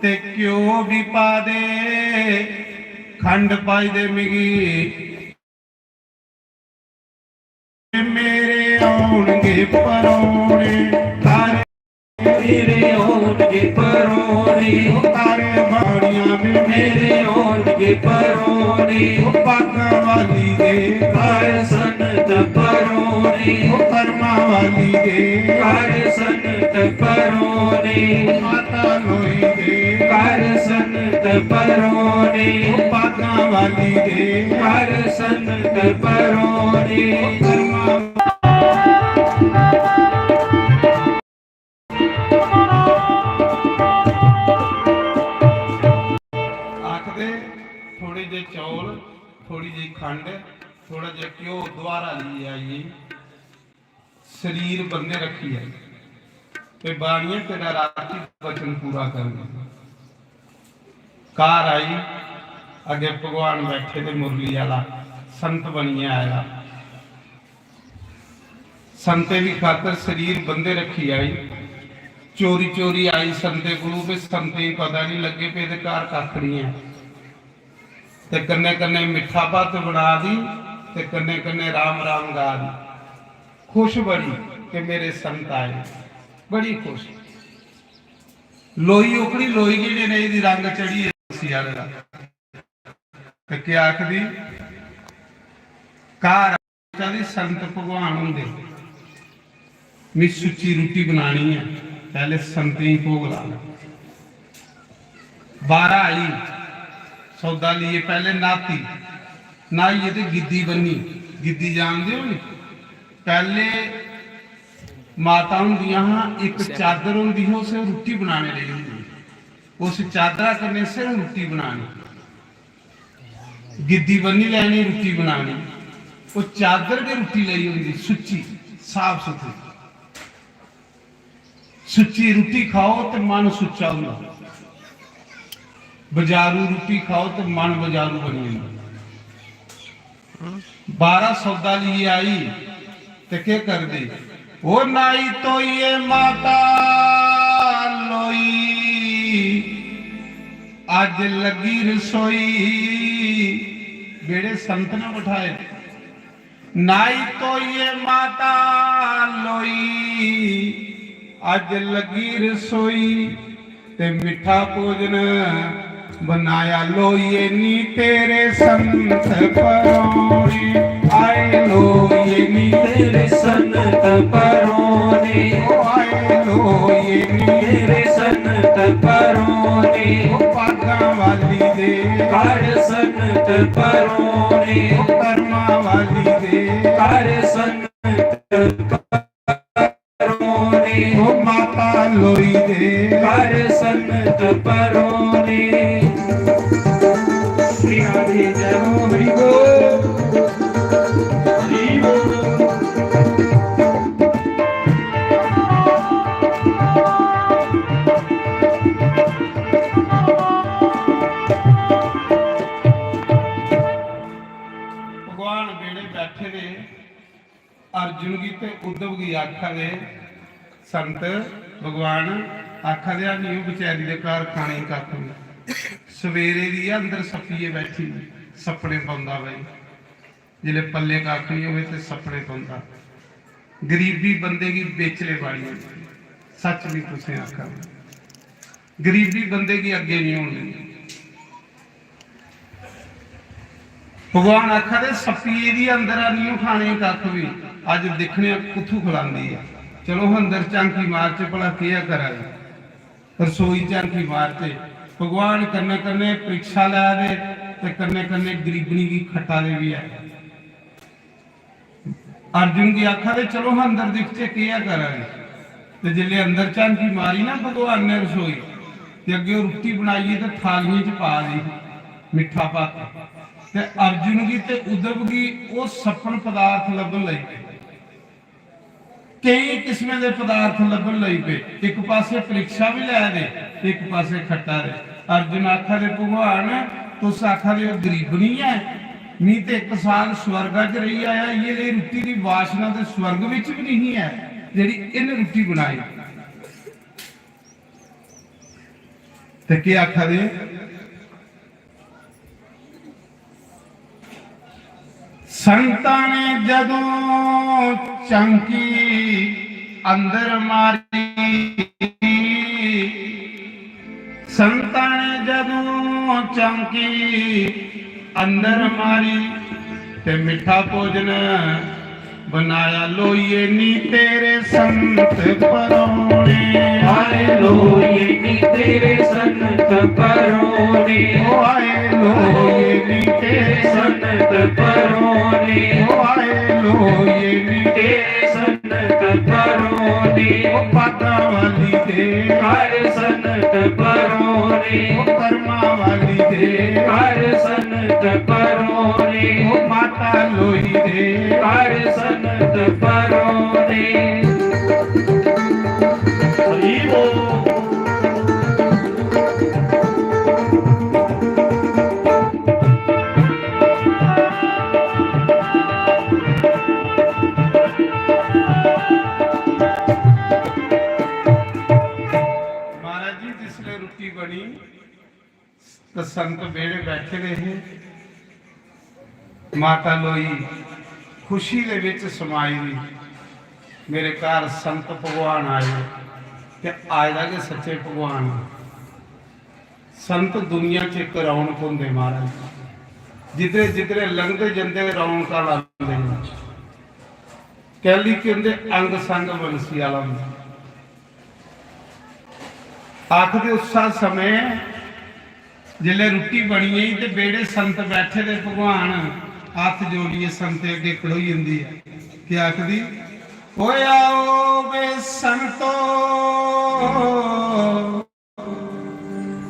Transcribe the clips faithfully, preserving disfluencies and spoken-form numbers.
ते घ्यो भी पा दे, खंड पाई दे मिगी। मेरे औनगे परोने, तारे मेरे औनगे परोने, तारे बाड़ियां में मेरे औनगे परोने, बागां वाली दे घर संत परोने, कर्मा वाली दे घर संत परोने, माता लोई दे घर संत परोने, बागां वाली दे घर संत परोने, कर्मा आखदे थोड़े जे चौल, थोड़ी जी खंड, थोड़ा जे घ्यो दुआरा लेइयै आई, शरीर बंदे रखी आई। ते बाणिये तेरा राती वचन पूरा करना। घर आई, अगे भगवान बैठे ते मुरली आला संत बनियै आया। संते दी खातर शरीर बंदे रखी आई। चोरी चोरी आई संते कोलू, ते संते गी पता नहीं लग्गे पे एह्दे घर कक्ख नहीं ऐ। ते कन्नै कन्नै मिट्ठा भत्त बना दी, ते कन्नै कन्नै राम राम गा दी। खुश बड़ी कि मेरे संत आए, बड़ी खुश। लोई ओकड़ी लोई गी नेईं दी रंग चढ़ी ऐ उसी आह्ले दा। ते केह् आखदी, घर आखदी संत भगवान होंदे, "मी सुच्ची रुट्टी बनानी ऐ, पैह्ले संतें गी भोग लाना।" बारा आई, सौदा लेइयै पैह्ले न्हाती, न्हाइयै ते गिद्दी बन्नी। गिद्दी जानदे ओ नी? पैह्ले माता होंदियां हां, इक चादर होंदी ही, उस रुट्टी बनाने लेई होंदी ही। उस चादरा कन्नै सिर्फ रुट्टी बनानी। गिद्दी बन्नी लैनी, रुट्टी बनानी। ओह् चादर गै रुट्टी लेई होंदी, सुच्ची, साफ सुथरी। सुच्ची रुट्टी खाओ ते मन सुच्चा होंदा। बजारू रुट्टी खाओ ते मन बजारू बनी जंदा। बारा सौदा लेइयै आई ते केह् करदी? "ओ नाई धोइयै माता लोई, अज्ज लग्गी रसोई।" बेड़े संत ने बठाए, "नाई धोइयै माता लोई, अज्ज लग्गी रसोई।" ते मिट्ठा भोजन बनाया लोइये नी तेरे संत परोने। आए लोइये नी तेरे संत परोने। ओ आए लोइये नी तेरे संत परोने। ओ बागां वाली दे घर संत परोने। ओ कर्मा वाली दे घर संत परोने। ओ माता लोई दे घर संत परोने। श्री राधे जय हो, हरि बोल। हरि बोल। भगवान बेड़े बैठे दे अर्जुन गी ते उद्धव गी आखा दे, "संत भगवान आखा दे, "आ नियो बेचारी दे घर खाने गी कक्ख नहीं।" सवेरे दी गै अंदर सप्पियै बैठी, सपने पौंदा भाई। जिसलै पल्ले कक्ख नहीं होवे ते सपने पौंदा। गरीबी बंदे गी बेचले बाड़ी होंदी। सच नहीं तुसें आखा दे। गरीबी बंदे गी अग्गें नहीं होन दिंदी। भगवान आखा दे, "सप्पिये दी अंदर आनियो खाने गी कक्ख भी, अज्ज दिक्खने आं कुत्थू खलांदी ऐ। चलो अंदर झांकी मारचे भला केह् ऐ करा दी।" रसोई झांकी मारचे। भगवान कन्नै कन्नै परीक्षा लै दे ते कन्नै कन्नै गरीबनी गी खट्टा दे बी ऐ। अर्जुन गी आखा दे, "चलो हां अंदर दिखचै केह् ऐ करा दे।" ते जिसलै अंदर झांकी मारी ना भगवान ने रसोई, ते अग्गें ओह् रुट्टी बनाइयै ते थालियें च पा दी ही, मिट्ठा भत्त। ते अर्जुन गी ते उद्धव गी ओह् सप्पन पदार्थ लब्भन लगी पे। केई किस्में दे पदार्थ लब्भन लगी पे। इक पासे परीक्षा बी लै दे, इक पासे खट्टा दे। अर्जुन आखा दे, "भगवान, तुस आखा दे ओ गरीबनी ऐ, मी ते इक साल स्वर्गा च रेही आया, इ'यै लेई रुट्टी दी वासना ते स्वर्ग बिच बी नहीं ऐ, जेह्ड़ी इन्न रुट्टी बनाई।" ते केह् आखा दे? संतां ने जदों चौंकी अंदर मारी, संतां ने जदों चौंकी अंदर मारी, ते मिट्ठा भोजन बनाया लोइये नी तेरे संत परोने। आए लोइये नी तेरे संत परोने। ओ आए लोइये नी तेरे संत परोने। ओ आए लोइये नी तेरे संत परोने। ओ पादा वाली दे घर संत परोने। ओ कर्मा वाली दे घर संत परोने। ओ माता लोई दे घर संत परोने। हरि बोल। महाराज जी, जिसलै रुट्टी बनी, ते संत बेहड़े बैठे दे हे। माता लोई खुशी दे विच समाई दी, मेरे घर संत भगवान आए, ते आए दा गै सच्चे भगवान। संत दुनिया च इक रौनक होंदे महाराज, जिधरे जिधरे लंघदे जंदे रौनकां लांदे न। कैली कि उंदे अंग संग बंसी आला होंदा। आखदे उस्सा समें जिसलै रुट्टी बनी गेई ते बेहड़े संत बैठे दे, भगवान हत्थ जोड़ियै संतें अग्गें खड़ोई जंदी ऐ। केह् आखदी? "ओए आओ बे संतो,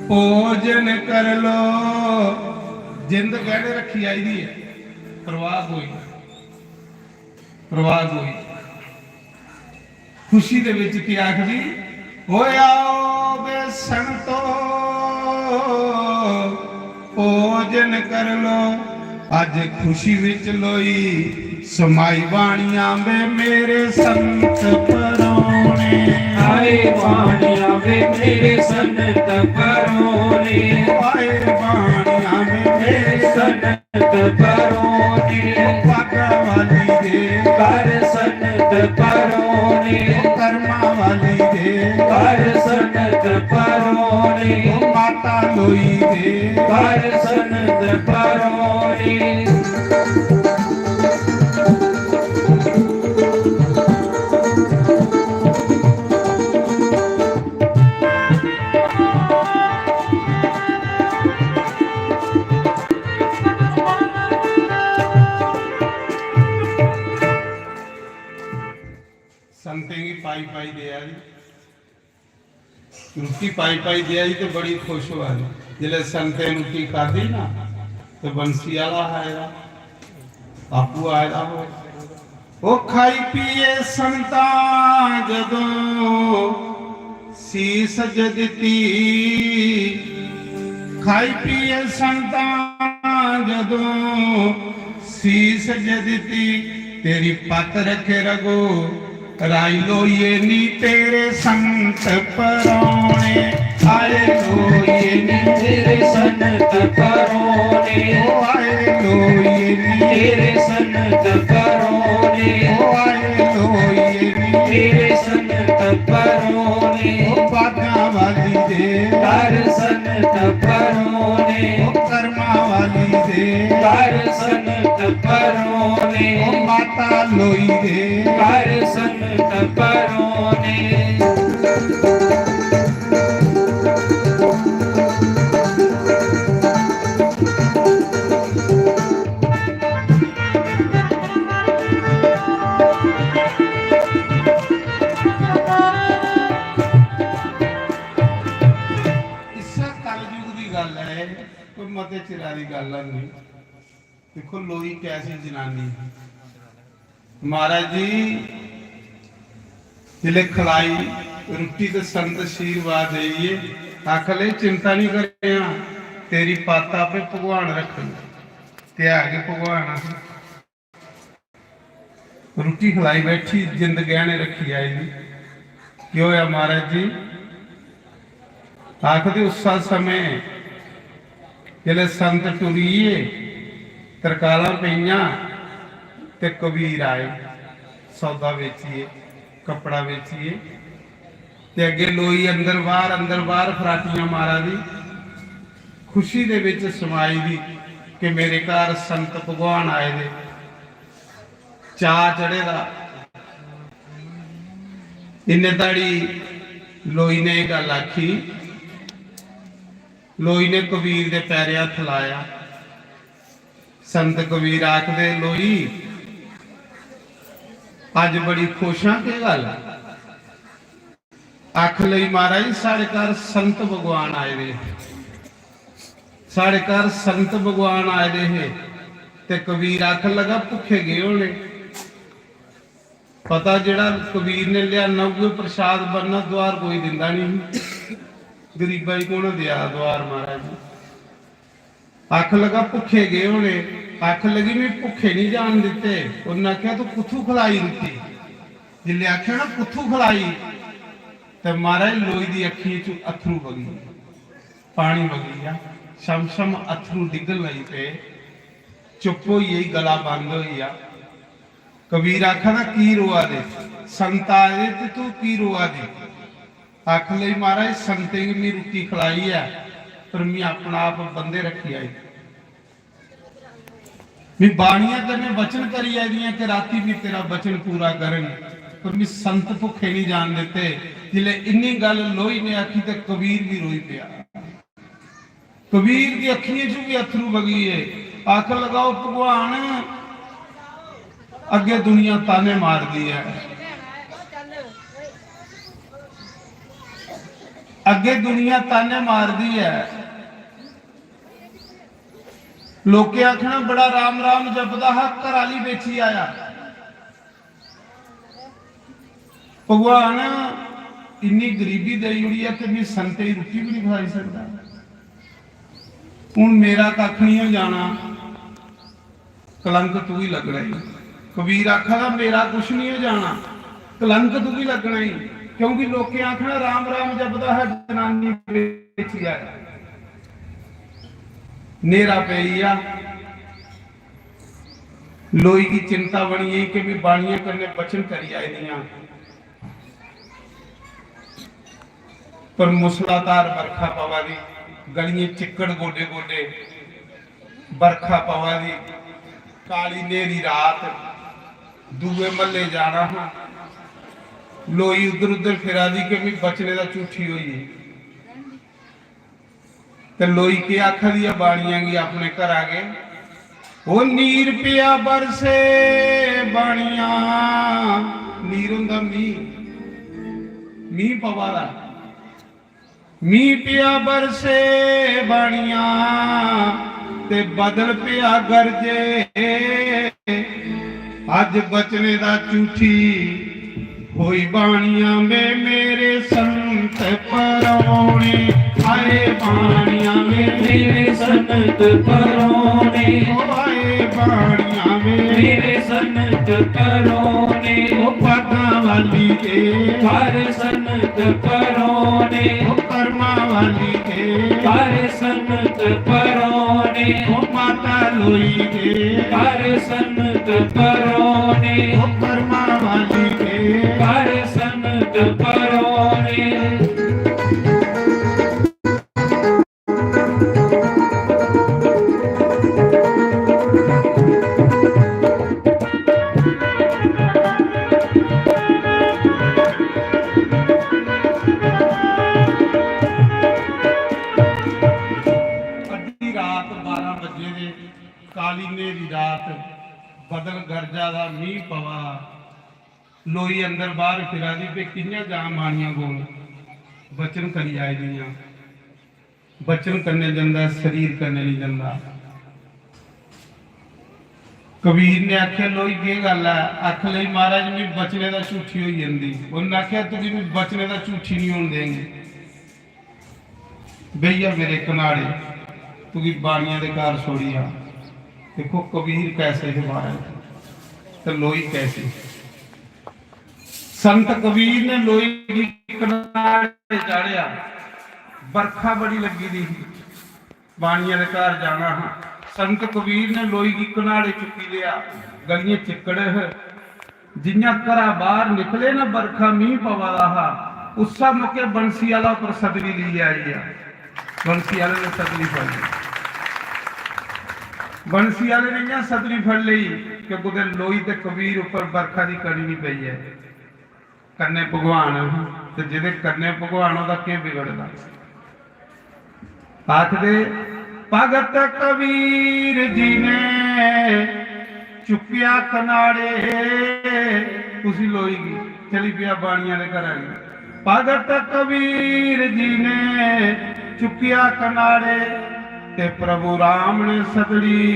भोजन कर लो।" जिंद गैह्ने रक्खी आई दी ऐ, प्रवाह कोई, प्रवाह कोई। खुशी दे विच की आखदी, "ओए आओ बे संतो, भोजन कर लो।" अज खुशी विच लोई समाई बाणियां वे मेरे संत परोने। आए बाणियां वे मेरे संत परोने। आए बाणियां वे मेरे संत परोने। पागा वाली दे घर संत परोने। कर्मा वाली दे घर संत परोने। माता लोई दे घर संत परोने। संतें गी पाई पाई देआ दी, रुट्टी पाई पाई देआ दी ते बड़ी खुश होआ दी। जिसलै संतें रुट्टी खाद्धी ना, ते बंसी आह्ला आए दा, आपूं आए दा होए। ओ खाई पिए संतां जदों सीस जदती, खाई पिए संतां जदों सीस जदती, तेरी पत रखे रघु राई लोइये नी तेरे संत परोने। आए लोइये नी तेरे संत परोने। ओ आए लोइये नी तेरे संत परोने। ओ आए लोइये नी तेरे संत परोने। ओ पागा वाली दे घर संत परोने। ओ कर्मा वाली दे घर संत परोने। ओ माता लोई दे घर संत परोने। इस्सै कलयुग दी गल्ल ऐ, कोई मते चिरा दी गल्ल नेईं। दिक्खो, लोई कैसी जनानी। महाराज जी, जिसलै खलाई रुट्टी ते संत आशीर्वाद देइयै आखन लगे, "चिंता निं करेआं, तेरी पत आपे भगवान रक्खन।" ते है गै भगवान आखन। रुट्टी खलाई बैठी, जिंद गैह्ने रक्खी आई दी। केह् होया महाराज जी? आखदे उस्सा समें जिसलै संत टुरी गे, तरकालां पेइयां ते कबीर आए, सौदा बेचियै, कपड़ा बेचियै, ते अग्गें लोई अंदर बाहर, अंदर बाहर फराटियां मारा दी, खुशी दे बिच समाई दी कि मेरे घर संत भगवान आए दे। चाऽ चढ़े दा। इन्ने धड़ी लोई ने एह् गल्ल आखी, लोई ने कबीर दे पैरें हत्थ लाया। संत कबीर आखदे, "लोई, अज्ज बड़ी खुश आं, केह् गल्ल?" आखन लगी, "महाराज, साढ़े घर संत भगवान आए दे, साढ़े घर संत भगवान आए दे हे।" ते कबीर आखन लगा, "भुक्खे गे होने।" पता जेह्ड़ा कबीर ने लेआना उ'ऐ प्रसाद बनना, द्वार कोई दिंदा नहीं। गरीबा गी कौन देआ द्वार, महाराज जी? आखन लगा, "भुक्खे गे होने।" आखन लगी, "मैं भुक्खे नहीं जान दित्ते।" उन्नै आखेआ, "तू कुत्थू खलाई रुट्टी?" जिसलै आखेआ ना, "कुत्थू खलाई?" ते महाराज, लोई दी अक्खियें च अत्थरू बगी गे, पानी बगी गेआ, छम छम अत्थरू डिग्गन लगी पे। चुप होई गेई, गला बंद होई गेआ। कबीर आखा दा, "की रोआ दे? संत आए दे ते तू की रोआ दी?" आखन लगी, "महाराज, संतें गी मी रुट्टी खलाई ऐ, पर मी अपना आप बंदे रक्खी आई। मी बाणियां कन्नै वचन करी आई दियां कि राती मी तेरा वचन पूरा करङ, पर मी संत भुक्खे नहीं जान दित्ते।" जिसलै इन्नी गल्ल लोई ने आखी ते कबीर भी रोई पेआ। कबीर दी अक्खियें च भी अत्थरू बगी गे। आखन लगा, "ओ भगवान, अग्गे दुनिया ताने मारदी ऐ, अग्गे दुनिया ताने मारदी ऐ। लोकें आखना, बड़ा राम राम जपदा हा, घर आह्ली बेची आया।" भगवान, इन्नी गरीबी देई ओड़ी ऐ कि मैं संतें गी रुट्टी भी नहीं खलाई सकदा। हुन मेरा कक्ख नहीं हो जाना, कलंक तुगी लगना ही। कबीर आखा दा, "मेरा कुछ नहीं हो जाना, कलंक तुगी लगना ही।" क्योंकि लोकें आखना, "राम राम जपदा हा, जनानी बेची आया।" न्हेरा पेई गेआ। लोई गी चिंता बनी गेई कि मैं बाणियें कन्नै वचन करी आई दी आं, पर मूसलाधार बरखा पवा दी, गलियें चिक्कड़ गोडे गोडे, बरखा पवा दी, काली न्हेरी रात, दूए म्हल्ले जाना हा। लोई उद्धर उद्धर फिरा दी कि मैं बचने दा झूठी होई गेई। ते लोई केह् आखा दी ऐ बाणियां गी अपने घरा गै? "ओ नीर पेआ बरसे बाणियां।" नीर होंदा मींह, मींह पवा दा। "मींह पेआ बरसे बाणियां ते बदल पेआ गरजे। अज्ज बचने दा झूठी होई बाणियां वे मेरे संत परौने।" आए बाणियां वे मेरे संत परौने। ओ आए बाणियां वे मेरे संत परौने। ओ पद्मावली के घर संत परौने। ओ कर्मावली के घर संत परौने। ओ माता लोई के घर संत परौने। ओ कर्मावली के घर संत परौने। अद्धी रात बारां बजे दे, काली न्हेरी रात, बदल गरजा दा, मींह पवा दा। लोई अंदर बाहर फिरा दी, पे कि'यां जां बाणियां कोल? वचन करी आई दियां, वचन कन्नै जंदा, शरीर कन्नै नहीं जंदा। कबीर ने आखेआ, "लोई, केह् गल्ल ऐ?" आखन लगी, "महाराज, मैं बचने दा झूठी होई जंदी।" उन्नै आखेआ, "तुगी मैं बचने दा झूठी नहीं होन देंगे। बेही जा मेरे कनाड़े, तुगी बाणियां दे घर छोड़ी आ।" देखो, कबीर कैसे हे महाराज, ते लोई कैसी। संत कबीर ने लोई गी कनाड़े चाढ़ेआ, बरखा बड़ी लग्गी दी ही, बाणिया दे घर जाना हा। संत कबीर ने लोई गी कनाड़े चुक्की लेआ, गलियें चिक्कड़ ह। जि'यां घरा बाहर निकले ना, बरखा मींह पवा दा हा, उस्सै मौके बंसी आह्ला उप्पर सतली लेइयै आई आ। बंसी आह्ले ने सतली फड़ी। बंसी आह्ले ने इ'यां सतली फड़ी लेई कि कुतै लोई ते कबीर उप्पर बरखा दी कणी निं पई ऐ। कन्नै भगवान, ते जेह्दे कन्नै भगवान, ओह्दा केह् बिगड़दा? आखदे, भगत कबीर जी ने चुक्केआ कनाड़े, उसी लोई गी, चली पेआ बाणिया दे घरै गी। भगत कबीर जी ने चुक्केआ कनाड़े, ते प्रभु राम ने सतली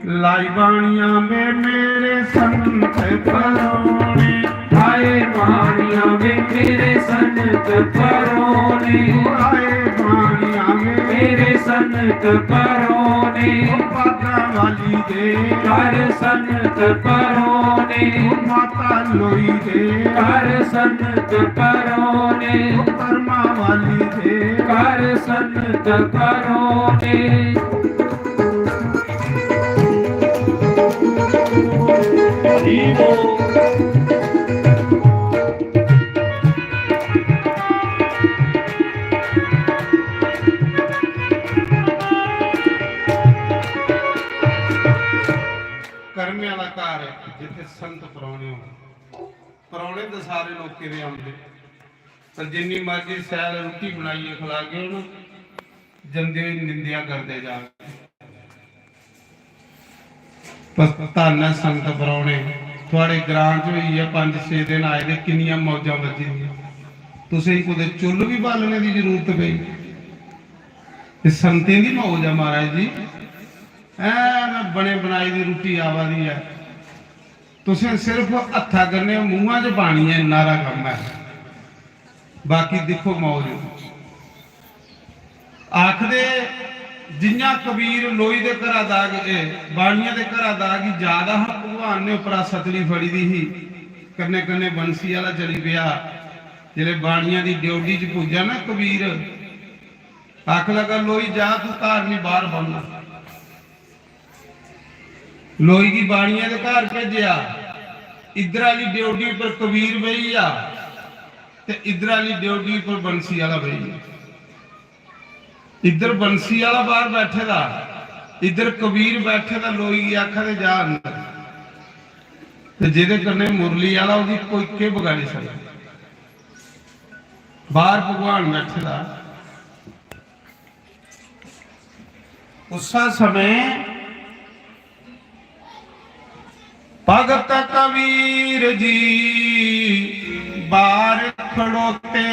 लाई। बाणिया वे मेरे संत परोने, आए बाणिया वे मेरे संत परोने, आए बाणिया वे मेरे संत परोने, बागा वाली दे घर संत परोने, माता लोई दे घर संत परोने, परमा वाली दे घर संत परोने। हरि बोल। कर्मे आह्ला घर ऐ, जित्थै संत परौह्ने होन। परौह्ने ते सारे लोकें दे औंदे, पर जिन्नी मर्जी शैल रुट्टी बनाइयै खलागे ना, जंदे होई निंदेआ करदे जाओ। पर धन्न ऐ संत परौह्ने, थुआढ़े ग्रां च होई ऐ पंज छे दिन आए दे, किन्नियां मौजां बज्जी दियां। तुसें गी कुतै चु'ल्ल बी बालने दी जरूरत पेई? एह् संतें दी मौज ऐ महाराज जी। ऐ बने बनाई दी रुट्टी आवा दी ऐ, तुसें सिर्फ हत्था कन्नै मूंहा च पानी ऐ, इन्ना हारा कम्म ऐ। बाकी दिक्खो मौज। आखदे जि'यां कबीर लोई दे घरा दा ग-, ए, बाणिया दे घरा दा गी जा दा हा, भगवान ने उप्परा सतली फड़ी दी ही, कन्नै कन्नै बंसी आह्ला चली पेआ। जिसलै बाणिया दी ड्योढ़ी च पुज्जा ना कबीर, आखन लगा, "लोई जा, तू घर निं, बाहर बौह्ना।" लोई गी बाणिया दे घर भेजेआ। इद्धर आह्ली ड्योढ़ी पर कबीर बेही गेआ ते इद्धर आह्ली ड्योढ़ी पर बंसी आह्ला बेही गेआ। इद्धर बंसी आह्ला बाहर बैठे दा, इद्धर कबीर बैठे दा। लोई गी आखा दे, "जा अंदर।" ते जेह्दे कन्नै मुरली आह्ला, ओह्दी कोई केह् बगाड़ी सकदा? बाहर भगवान बैठे दा। उस्सै समें भगत कबीर जी बाहर खड़ोते,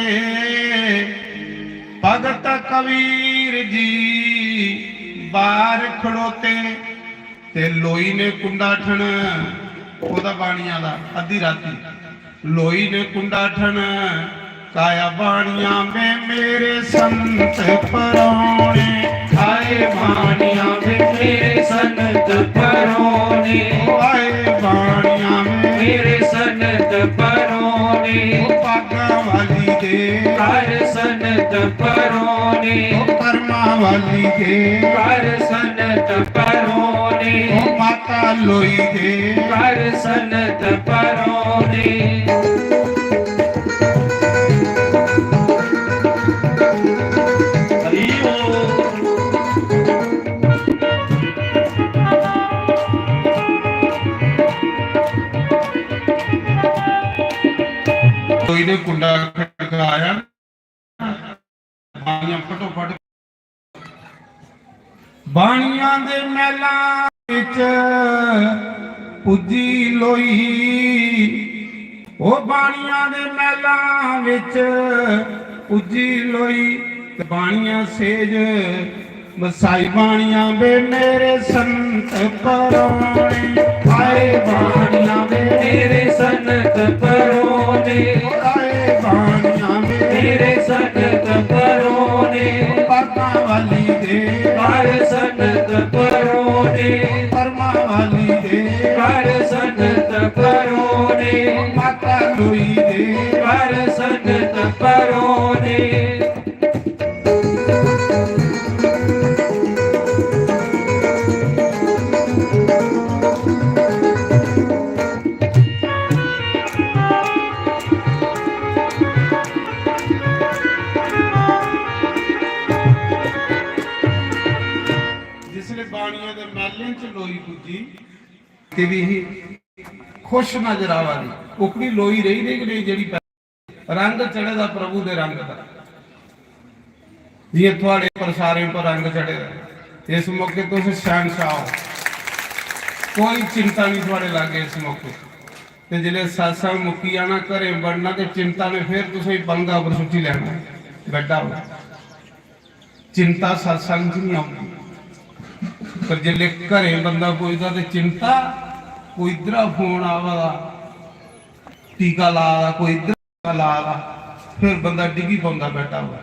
भगत कबीर जी बाहर खड़ोते, ते लोई ने कुंडा ठन, ओह्दा बाणिया दा, अद्धी राती लोई ने कुंडा ठन, काया बाणिया वे मेरे संत परौने, आए बाणिया वे मेरे संत परौने, आए बाणिया वे मेरे संत परौने, बागा वाली दे घर संत परौने, परमा वाली दे घर संत परौने, माता लोई दे घर संत परौने। हरि बोल। कोई ने कुंडा खड़काया, बाणियां फटोफट। बाणियां दे मैलां विच पुज्जी लोई, ओ बाणियां दे मैलां विच पुज्जी लोई, ते बाणियां सेज बसाई। बाणियां वे मेरे संत परौने, आए बाणियां वे मेरे संत परौने, आए बाणियां वे मेरे संत परौने, पातां वाली दे घर संत परौने, परमा वाली दे घर संत परौने, माता लोई दे घर संत परौने। पुज्जी, ते भी ही खुश नजर आवा दी। ओकड़ी लोई रेही दी कि नेईं, जेह्ड़ी पै-, रंग चढ़े दा प्रभु दे रंग दा। जि'यां थुआड़े पर, सारें पर रंग चढ़े दा, इस मौके तुस शैहनशाह हो, कोई चिंता नहीं थुआड़े लागै इस मौके। ते जिसलै सत्संग मुक्की जाना, घरें बड़ना, ते चिंता ने फिर तुसेंगी पलंगा पर सुट्टी लैना, बेडा पर। चिंता सत्संग च नहीं औंदी, पर जिसलै घरें बंदा पुजदा ते चिंता, कोई इद्धरा फोन आवा दा, टीका ला दा, कोई इद्धर टीका ला दा, फिर बंदा डिग्गी पौंदा बैठा होऐ।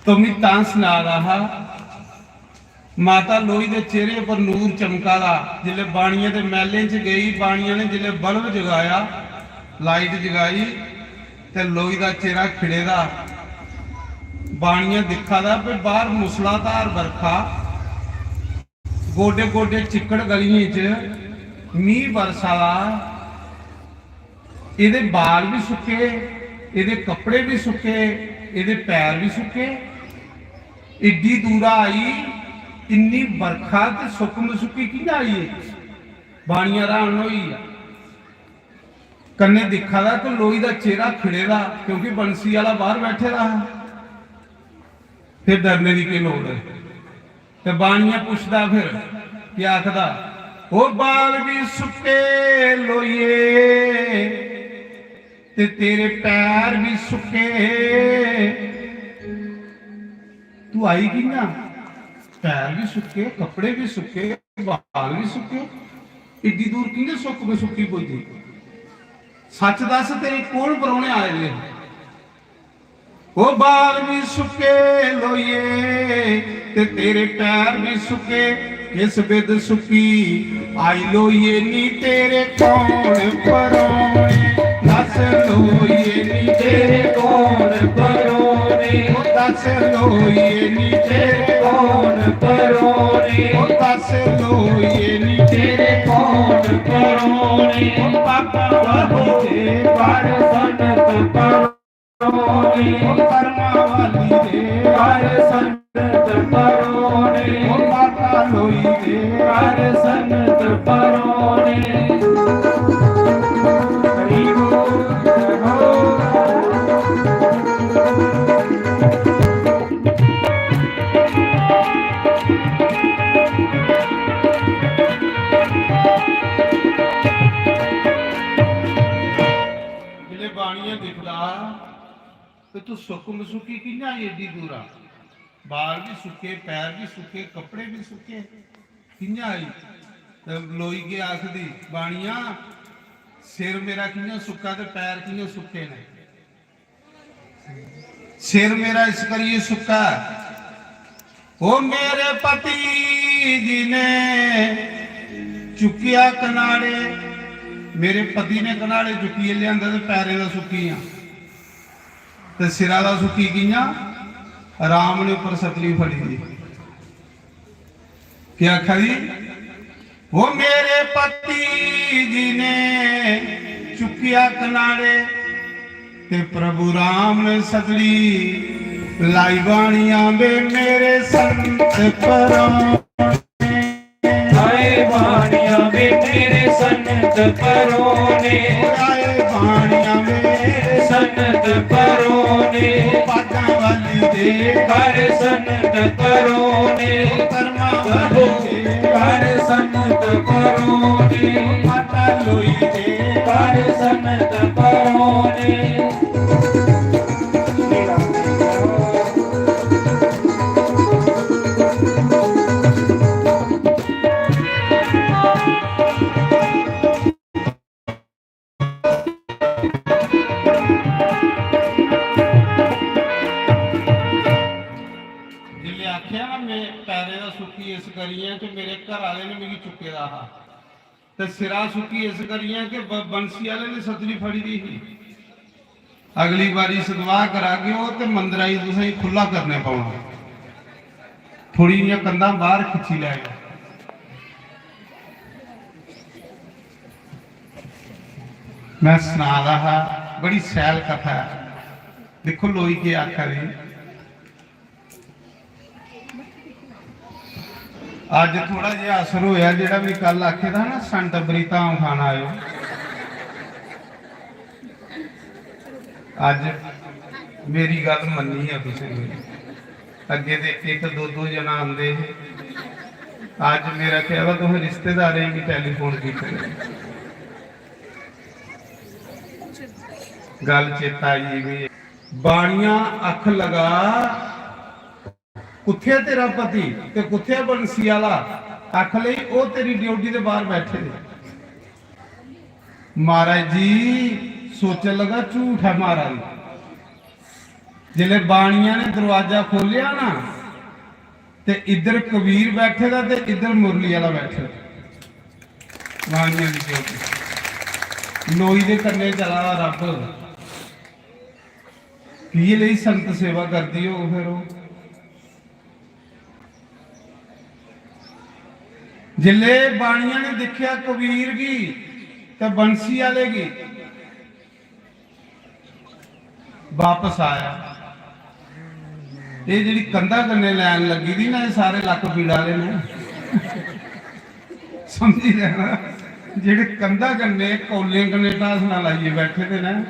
तो मी तां सना दा हा, माता लोई दे चेहरे पर नूर चमका दा। जिसलै बाणिया दे मैलें च गई, बाणिया ने जिसलै बल्ब जगाया, लाइट जगाई, ते लोई दा चेहरा खिड़े दा। बाणिया दिक्खा दा भी बाहर मूसलाधार बरखा, गोडे गोडे चिक्कड़ गलियें च, मींह बरसा दा। एदे बाल भी सुक्के, एदे कपड़े भी सुक्के, एदे पैर भी सुक्के। एड्डी दूरा आई, इन्नी बरखा ते सुक्क मसुक्की कि'यां आई? एह् बाणिया र्हान होई गेआ। कन्नै दिक्खा दा कि लोई दा चेहरा खिड़े दा, क्योंकि बंसी आह्ला बाहर बैठे दा हा। फिर डरने दी केह् लोड़ ऐ? ते बाणिया पुछदा फिर, केह् आखदा, "ओ बाल भी सुक्के लोइये, ते तेरे पैर भी सुक्के।" तू आई कि'यां? पैर भी सुक्के, कपड़े भी सुक्के, बाल भी सुक्के। इड्डी दूर कि'यां सुक्क मसुक्की पुज्जी? सच दस, तेरे कौन परौह्ने आए दे? ओ बाल भी सुक्के लोइये, ते तेरे पैर भी सुक्के, किस बिध सुक्की आई लोइये नी तेरे कौन परौने? दस लोइये नी तेरे कौन परौने? ओ दस लोइये नी तेरे कौन परौने? ओ दस लोइये नी तेरे कौन परौने? ओ पापा वाली दे कर संत परौने। परमा वाली दे कर संत परौने। ओ माता लोई दे कर संत परौने। हरि बोल। जिसलै बाणिया दिखदा ते तू सुक्क मसुक्की कि'यां आई एड्डी दूरा? बाल भी सुक्के, पैर भी सुक्के, कपड़े भी सुक्के, कि'यां आई? ते लोई के आखदी, "बाणिया, सिर मेरा कि'यां सुक्का ते पैर कि'यां सुक्के न?" सिर मेरा इस करियै सुक्का ऐ, ओ मेरे पति जी ने चुक्केआ कनाड़े, मेरे पति ने कनाड़े चुक्कियै लेआंदे ते पैरें दा सुक्की गेआ। ते सिरा दा सुखी कि'यां? राम ने उप्पर सतली फड़ी दी। केह् आखा दी? "वो मेरे पति जी ने चुक्किया कनाड़े, ते प्रभु राम ने सतली लाई बाणिया वे मेरे संत पराने।" आए बाणिया वे मेरे संत परोने। आए बाणिया वे मेरे संत परोने। पादां वाली दे कर संत परोने। कर्मा वाली दे कर संत परोने। माता लोई दे कर संत परोने। जिसलै आखेआ ना, "में पैरें दा सुखी इस करियै कि मेरे घर आह्ले ने मिगी चुक्के दा हा, ते सिरा सुखी इस करियै कि ब-, बंसी आह्ले ने सतली फड़ी दी ही।" अगली बारी सतवाह् करागेओ ते मंदरा गी तुसेंगी खु'ल्ला करने पौना। थोड़ी इ'यां कंधां बाहर खिच्ची लैएओ। मैं सना दा हा, बड़ी सैल कथा ऐ। दिक्खो लोई केह् आखा दे। अज्ज थोड़ा जेहा असर होया, जेह्ड़ा मैं कल आखे दा हा ना, संत बरीता आम खाना आयो। अज्ज मेरी गल्ल मन्नी ऐ तुसें मेरी। अग्गे ते इक इक दो दो जना आंदे हे। अज्ज मेरा ख्याल ऐ तुसें रिश्तेदारें गी टेलीफोन कीते दे। गल्ल चेता आई गेई। बाणिया अख लगा, कुत्थै तेरा पति ते कुत्थै बंसी आह्ला? अख लेई, ओह् तेरी ड्यूटी दे बाहर बैठे दे। महाराज जी सोचन लगा, झूठ है महाराज। जिसले बाणिया ने दरवाजा खोलिया ना, ते इधर कबीर बैठे दा ते इधर मुरली आह्ला बैठे दा। बाणिया दी ड्यूटी। लोई दे कन्नै चला दा रब। की लेई संत सेवा करदी होग फिर ओह्? जिसले बाणिया ने दिक्खेआ कबीर गी ते बंसी आह्ले गी, वापस आया। एह् जेह्ड़ी कंधा कन्नै लाइन लग्गी दी ना, एह् सारे लक्क पीड़ा आह्ले न। समझी लैना, जेह्ड़े कंधा कन्नै कौलें कन्नै ढासना लाइयै बैठे दे न,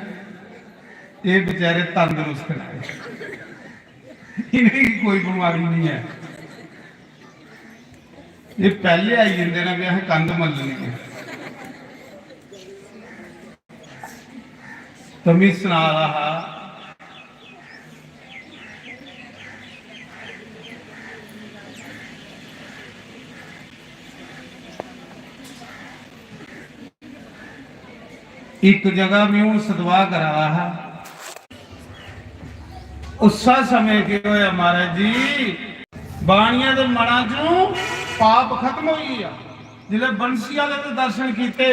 एह् बेचारे तंदरुस्त न, इ'नेंगी कोई बमारी निं ऐ। एह् पैह्ले आई जंदे न कि असें कंध मल्लनी ऐ। ते मी सना दा हा, इक जगह में हून सतवाह करा दा हा। उस्सा समें केह् होया महाराज जी, बाणिया दे मना चों पाप खत्म होई गेआ। जिसलै बंसी आह्ले दे दर्शन कीते,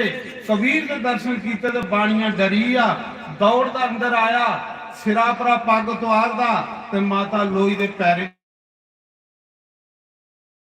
कबीर दे दर्शन कीते, ते बाणिया डरी गेआ, दौड़दा अंदर आया, सिरा परा पग्ग तुआरदा ते माता लोई दे पैरें